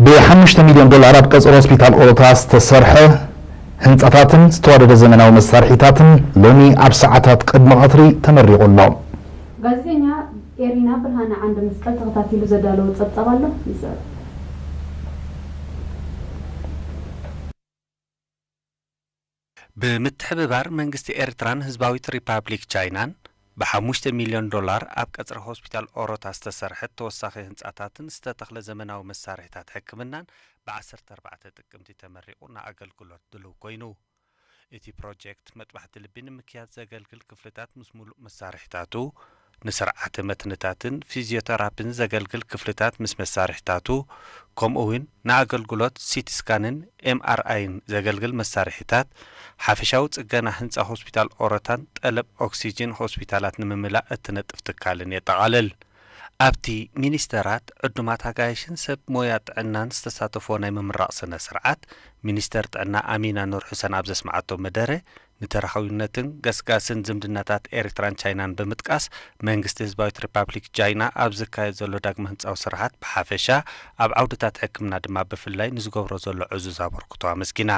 ብሓሙሽተ ሚልዮን ዶላር ኣብ ቀጽሪ ሆስፒታል ኦሮታ ዝተሰርሐ ህንጻታትን ዝተዋደደ ዘመናዊ መሳርሒታትን ሎሚ ኣብ ሰዓታት ቅድሚ ቀትሪ ተመሪቑ ኣሎ። ጋዜጠኛ ኤሪና ብርሃነ ዓንደ መስቀል ተኸታቲሉ ዘዳለዎ ጸብጻብ ኣሎ። ይዘር ብምትሕብባር መንግስቲ ኤርትራን ህዝባዊት ሪፓብሊክ ቻይናን፣ ብሓሙሽተ ሚልዮን ዶላር ኣብ ቀጽሪ ሆስፒታል ኦሮታ ዝተሰርሐት ተወሳኺ ህንጻታትን ዝተተኽለ ዘመናዊ መሳርሒታት ሕክምናን ብዓሰርተ ኣርባዕተ ጥቅምቲ ተመሪቑ ንኣገልግሎት ድሉው ኮይኑ። እቲ ፕሮጀክት መጥባሕቲ ልቢ ንምክያድ ዘገልግል ክፍልታት ምስ ሙሉእ መሳርሒታቱ፣ ንስርዓተ መትንታትን ፊዚዮተራፒን ዘገልግል ክፍልታት ምስ መሳርሒታቱ፣ ከምኡ እውን ንኣገልግሎት ሲቲ ስካንን ኤምኣርኣይን ዘገልግል መሳርሒታት፣ ሓፈሻዊ ጽገና ህንጻ ሆስፒታል ኦሮታን ጠለብ ኦክሲጅን ሆስፒታላት ንምምላእ እትነጥፍ ትካልን የጠቓልል። ኣብቲ ሚኒስተራት፣ ዕዱማት ኣጋይሽን ሰብ ሞያ ጥዕናን ዝተሳተፎ ናይ ምምራቕ ስነ ስርዓት፣ ሚኒስተር ጥዕና ኣሚና ኑር ሑሰን ኣብ ዘስምዓቶ መደረ፣ ንተራኻዊነትን ገስጋስን ዝምድናታት ኤርትራን ቻይናን ብምጥቃስ፣ መንግስቲ ህዝባዊት ሪፓብሊክ ቻይና ኣብ ዝካየድ ዘሎ ዳግመ ህንጻዊ ስራሓት ብሓፈሻ፣ ኣብ ዓውድታት ሕክምና ድማ ብፍላይ ንዝገብሮ ዘሎ ዕዙዝ ኣበርክቶ ኣመስጊና።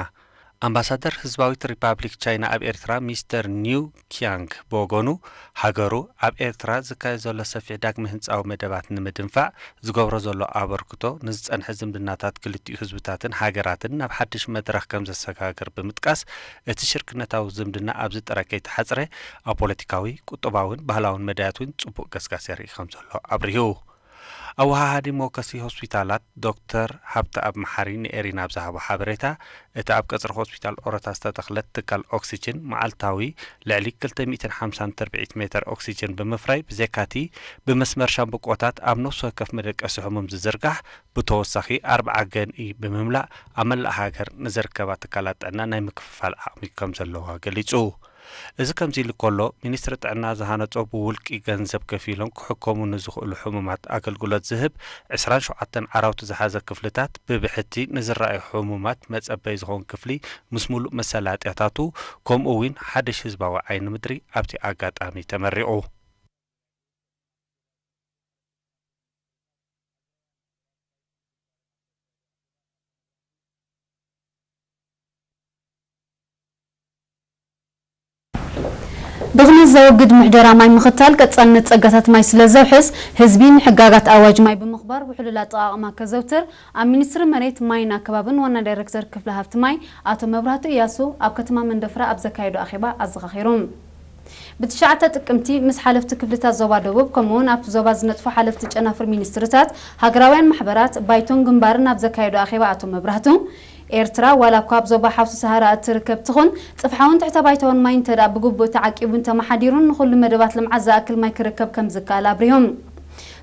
ኣምባሳደር ህዝባዊት ሪፓብሊክ ቻይና ኣብ ኤርትራ ሚስተር ኒው ኪያንግ ብወገኑ፣ ሃገሩ ኣብ ኤርትራ ዝካየድ ዘሎ ሰፊሕ ዳግመ ህንጻዊ መደባት ንምድንፋዕ ዝገብሮ ዘሎ ኣበርክቶ፣ ንዝጸንሐ ዝምድናታት ክልቲኡ ህዝብታትን ሃገራትን ናብ ሓድሽ መድረኽ ከም ዘሰጋግር ብምጥቃስ፣ እቲ ሽርክነታዊ ዝምድና ኣብዚ ጥራይ ከይተሓጽረ፣ ኣብ ፖለቲካዊ፣ ቁጠባውን ባህላውን መዳያት እውን ጽቡቕ ገስጋስ የርኢ ከም ዘሎ ኣብሪሁ። ኣወሃሃዲ ሞከሲ ሆስፒታላት ዶክተር ሃብተኣብ መሓሪ ንኤሪና ኣብ ዝሃቦ ሓበሬታ፣ እቲ ኣብ ቀጽሪ ሆስፒታል ኦሮታ ዝተተኽለት ትካል ኦክሲጅን፣ መዓልታዊ ልዕሊ ክልተ ሚእትን ሓምሳን ትርብዒት ሜትር ኦክሲጅን ብምፍራይ፣ ብዘካቲ ብመስመር ሻምብቆታት ኣብ ነፍሲ ወከፍ መደቀሲ ሕሙም ዝዝርጋሕ፣ ብተወሳኺ ኣርብዓ ገንኢ ብምምላእ፣ ኣብ መላእ ሃገር ንዝርከባ ትካላት ጥዕና ናይ ምክፍፋል ዓቕሚ ከም ዘለዋ ገሊጹ። እዚ ከምዚ ኢሉ ከሎ፣ ሚኒስትሪ ጥዕና ዝሃነጾ ብውልቂ ገንዘብ ከፊሎም ክሕከሙ ንዝኽእሉ ሕሙማት ኣገልግሎት ዝህብ ዕስራን ሸውዓተን ዓራውቲ ዝሓዘ ክፍልታት፣ ብብሕቲ ንዝረኣዩ ሕሙማት መጸበይ ዝኾን ክፍሊ ምስ ሙሉእ መሰላጥያታቱ፣ ከምኡ እውን ሓድሽ ህዝባዊ ዓይኒ ምድሪ ኣብቲ ኣጋጣሚ ተመሪቑ። ብኽነት ዘወግድ ምሕደራ ማይ ምኽታል ቀጻልነት ጸጋታት ማይ ስለ ዘውሕስ፣ ህዝቢ ንሕጋጋት ኣዋጅ ማይ ብምኽባር ውሕሉል ኣጠቓቕማ ከዘውትር ኣብ ሚኒስትሪ መሬት፣ ማይን ኣከባብን ዋና ዳይሬክተር ክፍሊ ሃብቲ ማይ ኣቶ መብራህቱ እያሱ ኣብ ከተማ መንደፍራ ኣብ ዘካየዶ ኣኼባ ኣዘኻኺሩ። ብትሽዓተ ጥቅምቲ ምስ ሓለፍቲ ክፍልታት ዞባ ደቡብ፣ ከምኡውን ኣብቲ ዞባ ዝነጥፉ ሓለፍቲ ጨናፍር ሚኒስትርታት፣ ሃገራውያን ማሕበራት፣ ባይቶን ግንባርን ኣብ ዘካየዶ ኣኼባ ኣቶ መብራህቱ፣ ኤርትራ ዋላ እኳ ኣብ ዞባ ሓውሲ ሰሃራ እትርከብ ትኹን፣ ጽፍሓውን ትሕተ ባይታውን ማይ እንተደኣ ብግቡእ ተዓቂቡን ተመሓዲሩን ንኹሉ መደባት ልምዓት ዝኣክል ማይ ክርከብ ከም ዝከኣል ኣብሪሆም።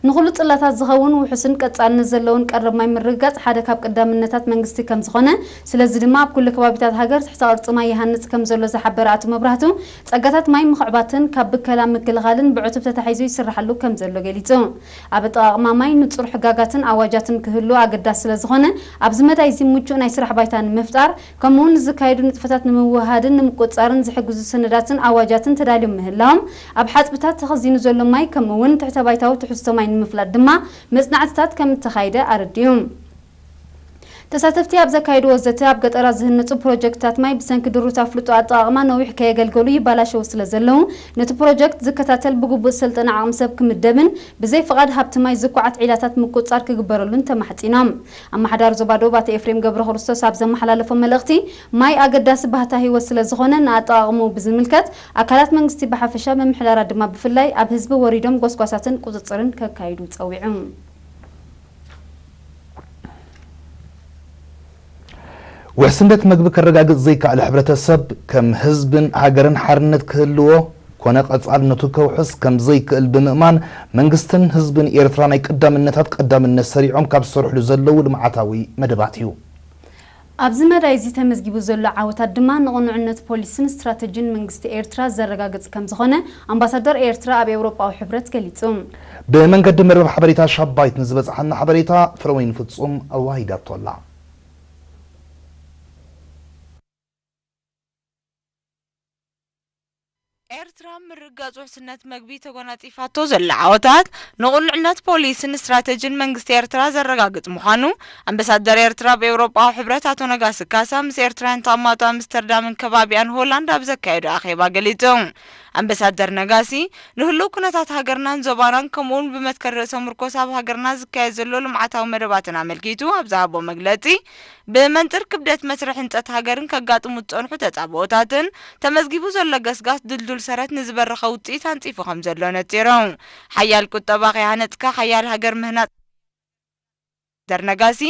ንኹሉ ጽላታት ዝኸውን ውሑስን ቀጻልነት ዘለውን ቀረብ ማይ ምርግጋጽ ሓደ ካብ ቀዳምነታት መንግስቲ ከም ዝኾነ፣ ስለዚ ድማ ኣብ ኩሉ ከባቢታት ሃገር ትሕተ ቅርጺ ማይ ይሃንጽ ከም ዘሎ ዝሓበረ ኣቶ መብራህቱ፣ ጸጋታት ማይ ምኽዕባትን ካብ ብከላ ምክልኻልን ብዕቱብ ተታሒዙ ይስራሓሉ ከም ዘሎ ገሊጹ። ኣብ ኣጠቓቕማ ማይ ንጹር ሕጋጋትን ኣዋጃትን ክህሉ ኣገዳሲ ስለ ዝኾነ፣ ኣብዚ መዳይ እዚ ምቹእ ናይ ስራሕ ባይታ ንምፍጣር፣ ከምኡውን ንዝካየዱ ንጥፈታት ንምውህሃድን ንምቁጽጻርን ዝሕግዙ ሰነዳትን ኣዋጃትን ተዳልዮም ምህላዎም፣ ኣብ ሓጽብታት ተኸዚኑ ዘሎ ማይ፣ ከምኡውን ትሕተ ባይታዊ ትሕዝቶ ማይ ንምፍላጥ ድማ መጽናዕትታት ከም እተኻየደ ኣረዲኡ። ተሳተፍቲ ኣብ ዘካየድዎ ዘተ፣ ኣብ ገጠራት ዝህነጹ ፕሮጀክትታት ማይ ብሰንኪ ድሩት ኣፍልጦ ኣጠቓቕማ ነዊሕ ከየገልገሉ ይባላሸዉ ስለ ዘለዉ፣ ነቲ ፕሮጀክት ዝከታተል ብግቡእ ዝሰልጠነ ዓቕሚ ሰብ ክምደብን ብዘይ ፍቓድ ሃብቲ ማይ ዝኩዓት ዒላታት ምቁጽጻር ክግበረሉን ተማሕጺኖም። ኣመሓዳሪ ዞባ ደቡብ ኣቶ ኤፍሬም ገብረክርስቶስ ኣብ ዘመሓላለፎ መልእኽቲ፣ ማይ ኣገዳሲ ባህታ ህይወት ስለ ዝኾነ ንኣጠቓቕምኡ ብዝምልከት ኣካላት መንግስቲ ብሓፈሻ፣ ምምሕዳራት ድማ ብፍላይ ኣብ ህዝቢ ወሪዶም ጎስጓሳትን ቁጽጽርን ከካይዱ ጸዊዑ። ውሕስነት መግቢ ከረጋግጽ ዘይከኣለ ሕብረተሰብ፣ ከም ህዝብን ሃገርን ሓርነት ክህልዎ ኮነ ቀጻልነቱ ከውሕስ ከም ዘይክእል ብምእማን፣ መንግስትን ህዝብን ኤርትራ ናይ ቀዳምነታት ቀዳምነት ሰሪዖም ካብ ዝሰርሕሉ ዘለዉ ልምዓታዊ መደባት እዩ። ኣብዚ መዳይ እዚ ተመዝጊቡ ዘሎ ዓወታት ድማ ንቕኑዕነት ፖሊስን ስትራተጂን መንግስቲ ኤርትራ ዘረጋግጽ ከም ዝኾነ ኣምባሳደር ኤርትራ ኣብ ኤውሮጳዊ ሕብረት ገሊጹ። ብመንገዲ መርበብ ሓበሬታ ሻባይት ንዝበጽሓና ሓበሬታ ፍረወይኒ ፍጹም ኣዋሂዳቶ ኣላ። ኤርትራ ምርግጋጽ ውሕስነት መግቢ ተጎናጺፋቶ ዘላ ዓወታት፣ ንቕኑዕነት ፖሊስን ስትራተጂን መንግስቲ ኤርትራ ዘረጋግጽ ምዃኑ ኣምባሳደር ኤርትራ ኣብ ኤውሮጳዊ ሕብረት ኣቶ ነጋሲ ካሳ ምስ ኤርትራውያን ተቐማጦ ኣምስተርዳምን ከባቢኣን ሆላንድ ኣብ ዘካየዶ ኣኼባ ገሊጹ። ኣምባሳደር ነጋሲ፣ ንህሉው ኩነታት ሃገርናን ዞባናን ከምኡውን ብመትከል ርእሰ ምርኮስ ኣብ ሃገርና ዝካየድ ዘሎ ልምዓታዊ መደባትን ኣመልኪቱ ኣብ ዝሃቦ መግለጺ፣ ብመንጽር ክብደት መስርሕ ህንጸት ሃገርን ከጋጥሙ ዝጸንሑ ተጻብኦታትን ተመዝጊቡ ዘሎ ገስጋስ ድልዱል ሰረት ንዝበረኸ ውጽኢት ኣንጺፉ ከም ዘሎ ነጺሩ። ሓያል ቁጠባ ከይሃነጽካ ሓያል ሃገር ምህናጽ ኣምባሳደር ነጋሲ፣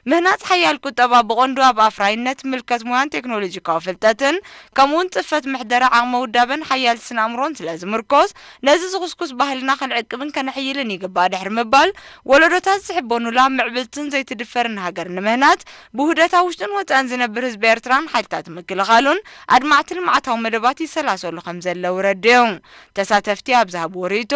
ምህናጽ ሓያል ቁጠባ ብቐንዱ ኣብ ኣፍራይነት፣ ምልከት ሞያን ቴክኖሎጂካዊ ፍልጠትን፣ ከምኡውን ጽፈት ምሕደራ ዓቕመ ውዳበን ሓያል ስነ ኣእምሮን ስለ ዝምርኮስ፣ ነዚ ዝኹስኩስ ባህልና ክንዕቅብን ከነሕይልን ይግባእ ድሕሪ ምባል፣ ወለዶታት ዝሕበኑላ ምዕብልትን ዘይትድፈርን ሃገር ንምህናጽ፣ ብውህደት ኣብ ውሽጥን ወጻእን ዝነብር ህዝቢ ኤርትራን ሓይልታት ምክልኻሉን ኣድማዕቲ ልምዓታዊ መደባት ይሰላሰሉ ከም ዘለዉ ረድዮም። ተሳተፍቲ ኣብ ዝሃብዎ ርእይቶ፣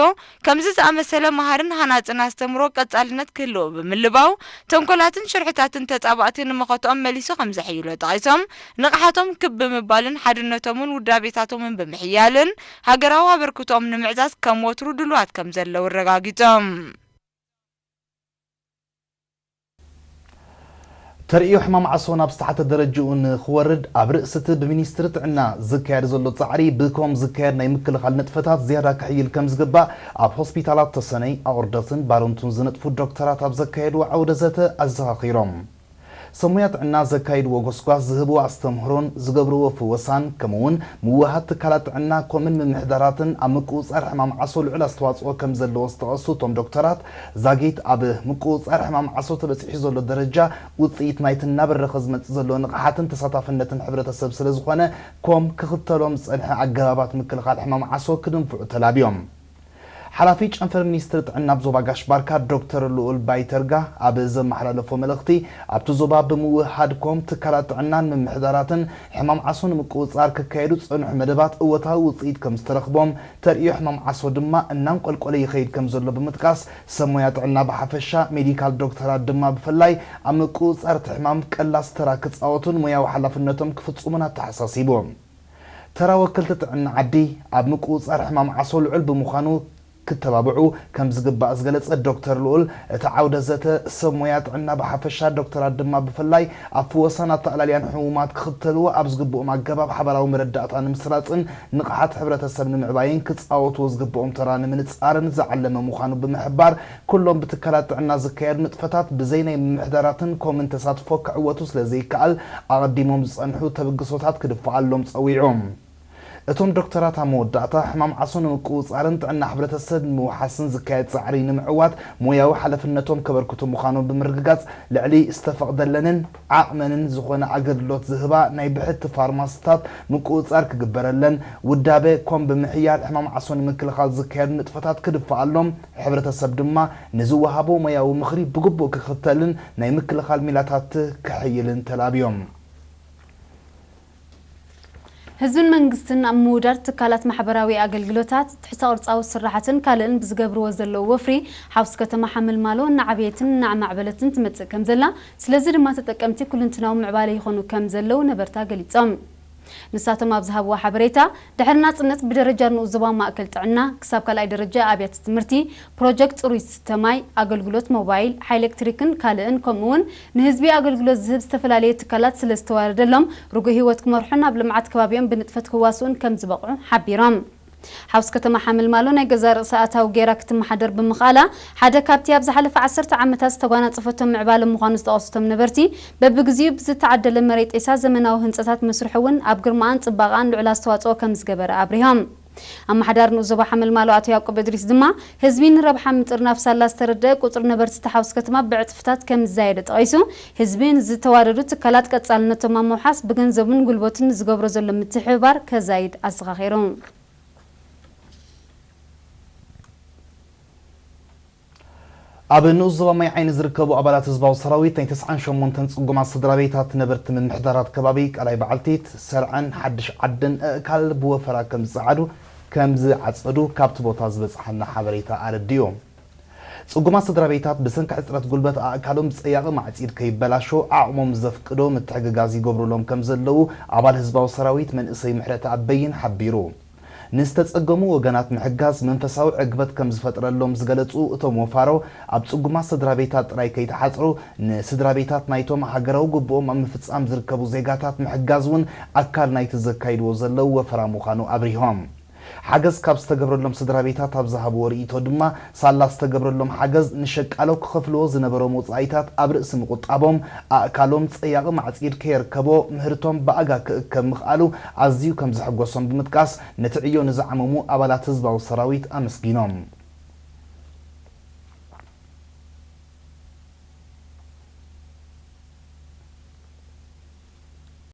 ከምዚ ዝኣመሰለ መሃርን ሃናጽን ኣስተምሮ ቀጻልነት ክህልዎ ብምልባው፣ ተንኮላትን ሽርሕታትን ተጻባእቲ ንመኸትኦም መሊሱ ከም ዘሕይሎ ጠቒሶም፣ ንቕሓቶም ክብ ብምባልን ሓድነቶምን ውዳቤታቶምን ብምሕያልን፣ ሃገራዊ ኣበርክቶኦም ንምዕዛዝ ከም ወትሩ ድሉዋት ከም ዘለዉ ኣረጋጊጾም። ተርእዮ ሕማም ዓሶ ናብ ዝተሓተ ደረጃኡ ንኽወርድ ኣብ ርእሲ እቲ ብሚኒስትሪ ጥዕና ዝካየድ ዘሎ ጻዕሪ ብኮም ዝካየድ ናይ ምክልኻል ንጥፈታት ዝያዳ ክሕይል ከም ዝግባእ ኣብ ሆስፒታላት ተሰነይ፣ ኣቑርደትን ባረንቱን ዝነጥፉ ዶክተራት ኣብ ዘካየድዎ ዓውደ ዘተ ኣዘኻኺሮም። ሰብ ሞያ ጥዕና ዘካይድዎ ጎስጓስ፣ ዝህብዎ ኣስተምህሮን ዝገብርዎ ፍወሳን ከምኡውን ምውሃድ ትካላት ጥዕና ኮምን ምምሕዳራትን ኣብ ምቁጽጻር ሕማም ዓሶ ልዑል ኣስተዋጽኦ ከም ዘለዎ ዝጠቐሱ እቶም ዶክተራት፣ ዛጊት ኣብ ምቁጽጻር ሕማም ዓሶ ተበጺሑ ዘሎ ደረጃ ውጽኢት ናይቲ እናበረኸ ዝመጽእ ዘሎ ንቕሓትን ተሳታፍነትን ሕብረተሰብ ስለ ዝኾነ፣ ኮም ክኽተሎም ዝጸንሐ ኣገባባት ምክልኻል ሕማም ዓሶ ክድንፍዑ ተላብዮም። ሓላፊ ጨንፈር ሚኒስትሪ ጥዕና ኣብ ዞባ ጋሽ ባርካ ዶክተር ልኡል ባይተርጋ ኣብ ዘመሓላለፎ መልእኽቲ፣ ኣብቲ ዞባ ብምውህሃድ ኮም ትካላት ጥዕናን ምምሕዳራትን ሕማም ዓሶ ንምቁጽጻር ክካየዱ ዝጸንሑ መደባት እወታዊ ውጽኢት ከም ዝተረኽቦም፣ ተርእዮ ሕማም ዓሶ ድማ እናንቆልቆለ ይኸይድ ከም ዘሎ ብምጥቃስ፣ ሰብ ሞያ ጥዕና ብሓፈሻ፣ ሜዲካል ዶክተራት ድማ ብፍላይ ኣብ ምቁጽጻር እቲ ሕማም ቀላስ ተራ ክጻወቱን ሞያዊ ሓላፍነቶም ክፍጽሙን ኣተሓሳሲቡ። ተራ ወከልቲ ጥዕና ዓዲ ኣብ ምቁጽጻር ሕማም ዓሶ ልዑል ብምዃኑ ክተባብዑ ከም ዝግባእ ዝገለጸ ዶክተር ልኡል፣ እቲ ዓውደ ዘተ ሰብ ሞያ ጥዕና ብሓፈሻ፣ ዶክተራት ድማ ብፍላይ ኣብ ፍወሳን ኣተኣላልያን ሕሙማት ክኽተልዎ ኣብ ዝግብኦም ኣገባብ ሓባራዊ መረዳእታ ንምስራጽን ንቕሓት ሕብረተሰብ ንምዕባይን ክጻወትዎ ዝግብኦም ተራ ንምንጻርን ዝዓለመ ምዃኑ ብምሕባር፣ ኩሎም ብትካላት ጥዕና ዝካየዱ ንጥፈታት ብዘይ ናይ ምምሕዳራትን ኮምን ተሳትፎ ክዕወቱ ስለ ዘይከኣል፣ ኣቐዲሞም ዝጸንሑ ተበግሶታት ክድፍኣሎም ጸዊዑ። እቶም ዶክተራት ኣብ መወዳእታ፣ ሕማም ዓሶ ንምቁጽጻርን ጥዕና ሕብረተሰብ ንምውሓስን ዝካየድ ጻዕሪ ንምዕዋት ሞያዊ ሓላፍነቶም ከበርክቱ ምዃኖም ብምርግጋጽ፣ ልዕሊ ዝተፈቕደለንን ዓቕመንን ዝኾነ ኣገልግሎት ዝህባ ናይ ብሕቲ ፋርማሲታት ምቁጽጻር ክግበረለን፣ ውዳበ ኮም ብምሕያል ሕማም ዓሶ ንምክልኻል ዝካየዱ ንጥፈታት ክድፍኣሎም፣ ሕብረተሰብ ድማ ንዝወሃቦ ሞያዊ ምኽሪ ብግቡእ ክኽተልን ናይ ምክልኻል ሜላታት ክሕይልን ተላብዮም። ህዝብን መንግስትን ኣብ ምውዳድ ትካላት ማሕበራዊ ኣገልግሎታት፣ ትሕተ ቅርጻዊ ስራሓትን ካልእን ብዝገብርዎ ዘለዉ ወፍሪ፣ ሓውሲ ከተማ ሓመልማሎ እናዓበየትን እናማዕበለትን ትመጽእ ከም ዘላ፣ ስለዚ ድማ ተጠቀምቲ ኩልንትናዊ ምዕባለ ይኾኑ ከም ዘለዉ ነበርታ ገሊጾም። ንሳቶም ኣብ ዝሃብዎ ሓበሬታ፣ ድሕሪ ናጽነት ብደረጃ ንኡስ ዞባ ማእከል ጥዕና ክሳብ ካልኣይ ደረጃ ኣብያተ ትምህርቲ፣ ፕሮጀክት ጽሩይ ዝስተ ማይ፣ ኣገልግሎት ሞባይል፣ ሓይሊ ኤሌክትሪክን ካልእን፣ ከምኡ'ውን ንህዝቢ ኣገልግሎት ዝህብ ዝተፈላለየ ትካላት ስለ ዝተዋደደሎም፣ ርጉእ ህይወት ክመርሑን ኣብ ልምዓት ከባቢኦም ብንጥፈት ክዋስኡን ከም ዝበቕዑ ሓቢሮም። ሓውሲ ከተማ ሓመልማሎ ናይ ገዛእ ርእሳ ኣታዊ ገይራ ክትመሓደር ብምኽኣላ፣ ሓደ ካብቲ ኣብ ዝሓለፈ ዓሰርተ ዓመታት ዝተጓናጸፈቶ ምዕባለ ምዃኑ ዝጠቐሱ እቶም ነበርቲ፣ በብግዜኡ ብዝተዓደለ መሬት ጤሳ ዘመናዊ ህንጸታት ምስርሑ እውን ኣብ ግርማኣን ጽባቐኣን ልዑል ኣስተዋጽኦ ከም ዝገበረ ኣብሪሆም። ኣመሓዳሪ ንኡስ ዞባ ሓመልማሎ ኣቶ ያዕቆብ እድሪስ ድማ፣ ህዝቢ ንረብሓ ምጥርናፍ ሳላ ዝተረደአ፣ ቁጽሪ ነበርቲ እታ ሓውሲ ከተማ ብዕጽፍታት ከም ዝዛየደ ጠቒሱ፣ ህዝቢ ንዝተዋደዱ ትካላት ቀጻልነቶም ኣብ ምውሓስ ብገንዘቡን ጉልበቱን ንዝገብሮ ዘሎ ምትሕብባር ከዛይድ ኣዘኻኺሩ። ኣብ ንኡስ ዞባ ማይ ዓይኒ ዝርከቡ ኣባላት ህዝባዊ ሰራዊት ናይ ተስዓን ሸሞንተን ጽጉማት ስድራ ቤታት ነበርቲ ምምሕዳራት ከባቢ ቃላይ በዓልቲት፣ ሰርዐን ሓድሽ ዓድን ኣእካል ብወፈራ ከም ዝጸዓዱ፣ ከም ዝዓጸዱ ካብቲ ቦታ ዝበጽሓና ሓበሬታ ኣረዲኡ። ጽጉማት ስድራ ቤታት ብሰንኪ ሕጽረት ጉልበት ኣእካሎም ብጸያቒ ማዕጺድ ከይበላሾ ዓቕሞም ዘፍቅዶ ምትሕግጋዝ ይገብሩሎም ከም ዘለዉ ኣባል ህዝባዊ ሰራዊት መንእሰይ ምሕረተኣብ በይን ሓቢሩ። ንዝተጸገሙ ወገናት ምሕጋዝ መንፈሳዊ ዕግበት ከም ዝፈጥረሎም ዝገለጹ እቶም ወፋሮ፣ ኣብ ጽጉማት ስድራ ቤታት ጥራይ ከይተሓጽሩ፣ ንስድራ ቤታት ናይቶም ሃገራዊ ግቡኦም ኣብ ምፍጻም ዝርከቡ ዜጋታት ምሕጋዝ እውን ኣካል ናይቲ ዘካይድዎ ዘለዉ ወፈራ ምዃኑ ኣብሪሆም። ሓገዝ ካብ ዝተገብረሎም ስድራ ቤታት ኣብ ዝሃብዎ ርእይቶ ድማ፣ ሳላ ዝተገብረሎም ሓገዝ ንሸቃሎ ክኸፍልዎ ዝነበሮም ወጻኢታት ኣብ ርእሲ ምቑጣቦም፣ ኣእካሎም ጸያቒ ማዕጺድ ከየርከቦ ምህርቶም ብኣጋ ክእከብ ምኽኣሉ ኣዝዩ ከም ዘሐጎሶም ብምጥቃስ፣ ነቲ ዕዮ ንዝዓመሙ ኣባላት ህዝባዊ ሰራዊት ኣመስጊኖም።